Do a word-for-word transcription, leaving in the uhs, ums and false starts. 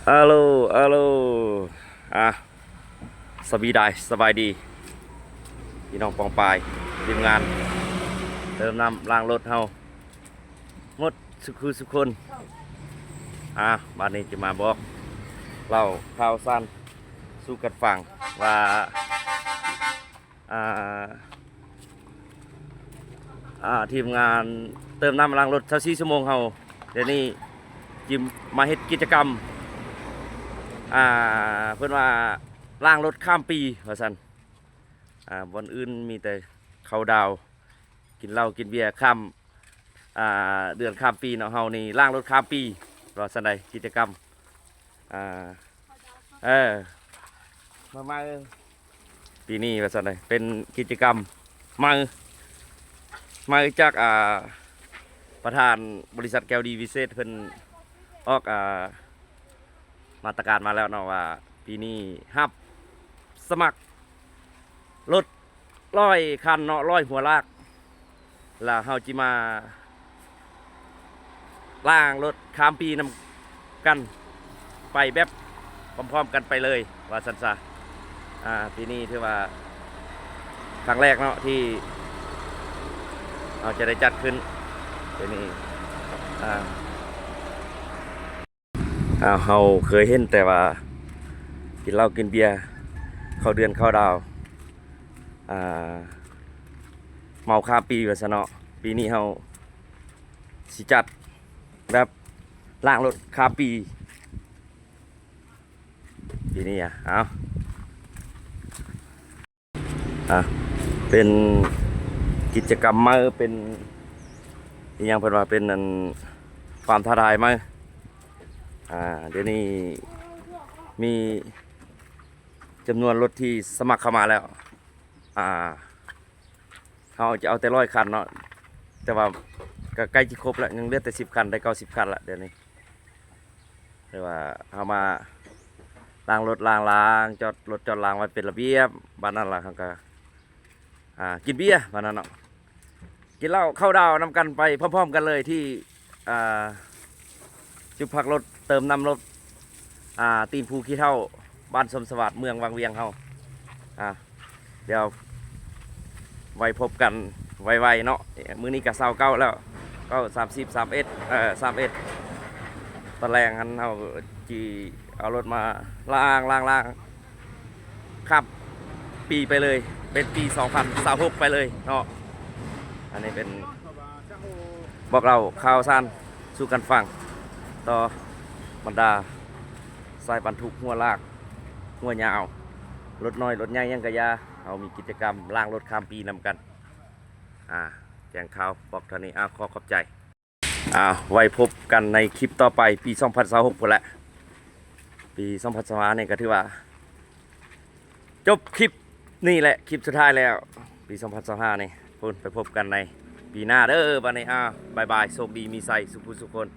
อะโหล อะโหล อ่ะ สบายดี สบายดี พี่น้องปองปาย ทีมงาน เติมน้ำล้างรถเฮา หมดสุขุสุคน อ่ะ บัดนี้จะมาบอกเล่าข่าวสารสู่กันฟังว่า อ่า อ่า ทีมงานเติมน้ำล้างรถ ซาวสี่ ชั่วโมงเฮา เดี๋ยวนี้จิมาเฮ็ดกิจกรรม อ่า เพิ่นว่าล้างรถข้ามปี ว่าซั่น อ่า บ่อนอื่นมีแต่เคาน์ดาวน์ กินเหล้ากินเบียร์ข้าม อ่า เดือนข้ามปีเนาะ เฮานี่ล้างรถข้ามปี ว่าซั่นใด กิจกรรม อ่า เออ มาใหม่ ปีนี้ว่าซั่นใด เป็นกิจกรรมใหม่ ใหม่จาก อ่า ประธานบริษัทแก้วดีวิเศษเพิ่นออก อ่า มาตรการมาแล้วเนาะว่า ปีนี้รับสมัครรถร้อยคันเนาะ ร้อยหัวลาก แล้วเฮาจิมาล้างรถข้ามปีนำกัน ไปแบบพร้อมๆกันไปเลย ว่าซั่นซะ อ่า ปีนี้ถือว่าครั้งแรกเนาะที่เฮาจะได้จัดขึ้น ปีนี้ อ่า อ่า เฮาเคยเห็นแต่ว่ากินเหล้ากินเบียร์ เข้าเดือนเข้าดาว อ่า เมาข้ามปีว่าซั่นเนาะ ปีนี้เฮาสิจัดแบบล้างรถข้ามปี ปีนี้อ่ะ เอา อ่ะ เป็นกิจกรรมใหม่ เป็นอิหยังเพิ่นว่าเป็นอันความท้าทายใหม่ อ่า เดี๋ยวนี้มีจำนวนรถที่สมัครเข้ามาแล้ว อ่า เฮาจะเอาแต่ร้อยคันเนาะ แต่ว่าก็ใกล้สิครบแล้ว ยังเหลือแต่สิบคัน ได้เก้าสิบคันละเดี๋ยวนี้ แต่ว่าเฮามาล้างรถล้างลาง จอดรถจอดลางไว้เป็นระเบียบ บัดนั้นล่ะเฮาก็ อ่า กินเบียร์ บัดนั้นเนาะ กินเหล้าเคาน์ดาวน์นำกันไปพร้อมๆกันเลยที่ อ่า จุดพักรถเติมน้ำรถ อ่า ตีนภูขี้เถ้า บ้านสมสวัสดิ์ เมืองวังเวียงเฮา อ่า เดี๋ยวไว้พบกันไวๆเนาะ มื้อนี้ก็ซาวเก้าแล้ว เก้า สามสิบ สามเอ็ด เอ่อ สามเอ็ด ตอนแลงหั้นเฮาจิเอารถมาล้างล้างล้าง ข้ามปีไปเลย เป็นปีสองพันซาวหกไปเลยเนาะ อันนี้เป็นบอกเล่าข่าวสารสู่กันฟัง ต่อบรรดาสายบรรทุกหัวลาก หัวยาว รถน้อยรถใหญ่หยังกะอยา เฮามีกิจกรรมล้างรถข้ามปีนำกัน อ่า แจ้งข่าวบอกเท่านี้ อ่า ขอขอบใจ อ่า ไว้พบกันในคลิปต่อไป ปีสองพันซาวหกพุ้นแหละ ปีสองพันซาวห้านี่ก็ถือว่า จบคลิปนี่แหละ คลิปสุดท้ายแล้ว ปีสองพันซาวห้านี่ พุ้น ไปพบกันในปีหน้าเด้อ บัดนี้ อ่า บ๊ายบาย โชคดีมีชัย สุขผู้สุขคน